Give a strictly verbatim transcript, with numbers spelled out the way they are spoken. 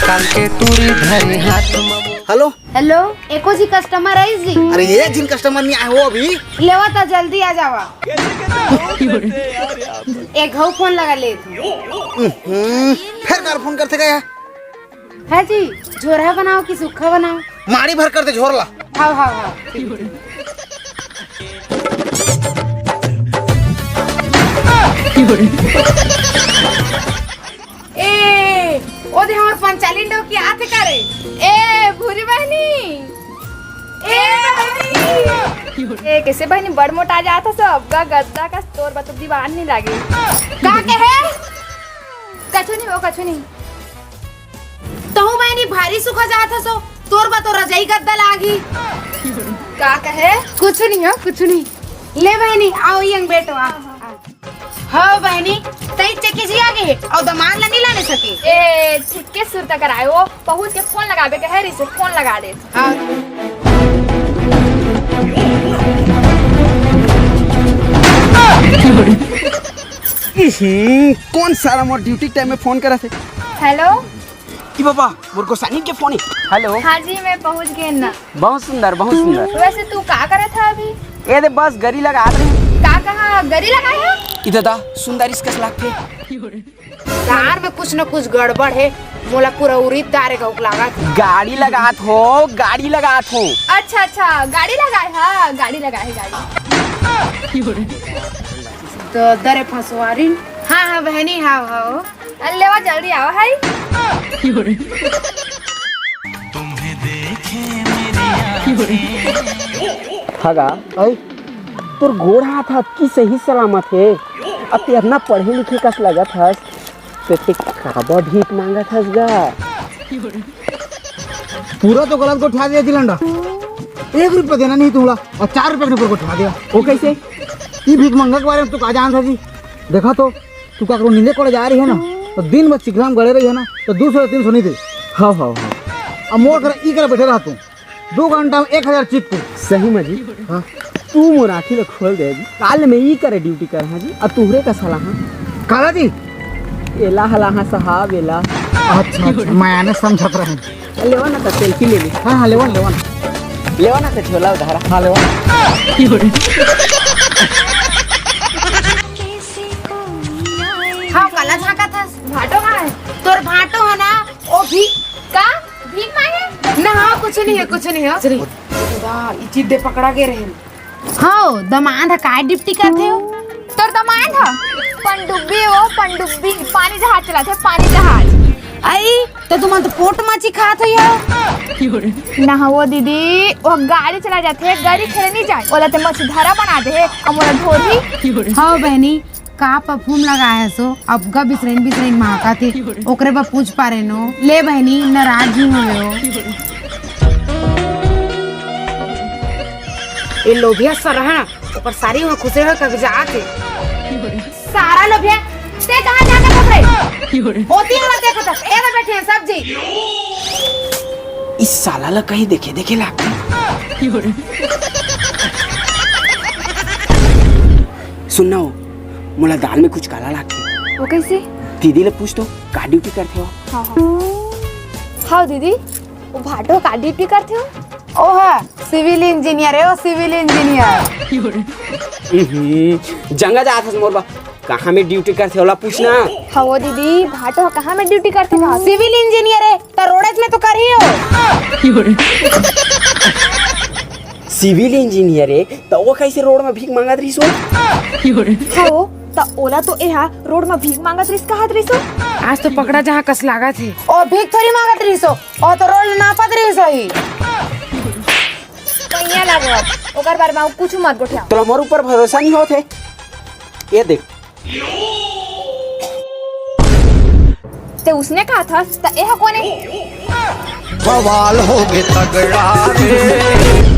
काल के टूरी धरे हाथ में। हेलो। हेलो, एको जी कस्टमर आइस जी? अरे, एक झिन कस्टमर नहीं आए हो अभी। लेवा त जल्दी आ जावा। एक घऊ फोन लगा ले। हम्म, फिर काल फोन करथे का? है जी, झोरहा बनाओ कि सुक्खा बनाओ? माड़ी भर कर दे झोर ला। हाव, हाव, हाव। ए, ओ दे हमर पंचालिन डौकी आथे का रे? ए, भूरी बहिनी। ए, बहिनी। ए, कैसे बहिनी बड़ मोटा जात हस, अबका गद्दा का तोर बतुक दीवान नहीं लागे। का कहे? कछु नहीं हो, कछु नहीं। तहूँ बहिनी भारी सुखा जात हसो, तोर बा तो रजाई गद्दा लागी। का कहे? कुछु नहीं हो, कुछु नहीं। ले बहिनी, आओ यंग बैठो, आ, आ। हाँ बहिनी, तई चेके जी आगे हे, अउ दमांद ला नहीं लाने सके। ए, ठीक के सुरता कराए, वो पहुँच के फोन लगाबे कहे रही से, फोन लगा दे। हाँ। इही, कौन सारा मोर ड्यूटी टाइम में फोन करा थे? हेलो। ई बाबा, मोर गोसानी के फोन है। हेलो। हाँ जी, मैं पहुँच गए ना। बहुत सुंदर, बहुत सुंदर। वैसे तू का करत हा अभी? ए दे बस गरी लगा रहे। का कहा गरी लगाए है? ई दादा, सुंदर इसकस लागथे। कार में कुछ न कुछ गड़बड़ है, मोला पूरा उरीद डारे का लागत। गाड़ी लगात हो, गाड़ी लगात हो। अच्छा, अच्छा, गाड़ी लगाए हा, गाड़ी लगाए है, गाड़ी। तो दरे फंसवारी। हाँ, हाँ, बहनी, हाँ, हाँ। अरे लेवा, जल्दी आवा है। हगा, आई? तोर गोड़ हाथ अतकी सही सलामत हे। अब ते अतना पढ़े लिखे कस लगत हस, तो ते काबर भीख मांगत हस गा? पूरा तो गलत गोठिया दिया जी लंडा। एक रुपया देना नहीं तुमला और चार रुपया के ऊपर गोठिया दिया। वो कैसे? ई भीख मंगा के बारे में तो का जानत हस जी? देखा तो, तू काकरो नींदे कोड़े जा रही है ना, तो दिन भर चिखला में गड़े रही है ना, तो दो सौ या तीन सौ नहीं दे। हाँ, हाँ, हाँ। अब मोर करा ई करा बैठे रहा तू, दो घंटा में एक हजार चिप तू। सही में जी। हाँ। तू मोर आँखी ला खोल दे जी। काल में ई करे ड्यूटी कर हाँ जी, अब तुहरे का साला हाँ। काला जी? एला हला हाँ साहब, एला। अच्छा, अच्छा, मैं आने समझत रहे। लेवा ना तो सेल्फी ले ले। हाँ, हाँ, लेवा ना, लेवा ना। लेवा ना तो झोला उधारा। हाँ, लेवा ना। हाँ, काला झांकत हस? भाटो कहाँ है? तोर भाटो है ना, ओ भी का? भीख मांगे? ना, हाँ, कुछ नहीं है, कुछ नहीं है। चलिए। खुदा, ई चीज दे पकड़ा के रहे। हाँ, दमांद ह काय ड्यूटी करथे हो? तोर दमांद ह? पनडुब्बी हो, पनडुब्बी, पानी जहाज चलाथे, पानी जहाज। आई, तो तुमन तो पोट माची खात हो यार। ना हो दीदी, वो गाड़ी चला जाथे, गाड़ी खेले नहीं जाए, ओला ते मछधरा बना दे, अब मोला ढोरी। हाँ बहनी, का परफ्यूम लगाए हसो? अबका बिसरइन बिसरइन महकत हे, ओकरे बर पूछ पारे नो। ले बहनी, नाराज ही हो ले हो। ए लोभिया सर है ना, ओकर सारी में खुसरे हुए कागजात हे। सारा लोभिया, ते कहाँ जाके फंस रहे? होती है ना, देखो तो, ए ना बैठे हैं सब्जी। इस साला ला कहीं देखे देखे लागथे। सुन ना हो, मोला दाल में कुछ काला लागथे। वो कैसे? दीदी ले पूछ तो, का ड्यूटी करथे हो? हाँ, हाँ। हाँ दीदी, वो भाटो का ड्यूटी करथे हो? ओ हा, सिविल इंजीनियर है, वो सिविल इंजीनियर। हम्म, जंगा जात हस मोर बा, कहाँ में ड्यूटी करथे ओला पूछ ना। हाँ वो दीदी, भाटो कहाँ में ड्यूटी करथे का? सिविल इंजीनियर है, त रोडेज में तो करही हो। सिविल इंजीनियर हे, त वो कैसे रोड में भीख मांगत रहिस हो? हो, त ओला तो एहा रोड में भीख मांगत रहिस कहत रहिस हो। आज तो पकड़ा जहाँ कस लागत हे। ओ भीख थोड़ी मांगत रहिस हो, ओ तो रोड नापत रहिस होही। कैया लागो, ओकर बारे में कुछ मत गोठिया। तोला मोर ऊपर भरोसा नहीं होत हे। ये देख, ते उसने कहा था, त एहा कोने? बवाल हो गए तगड़ा रे।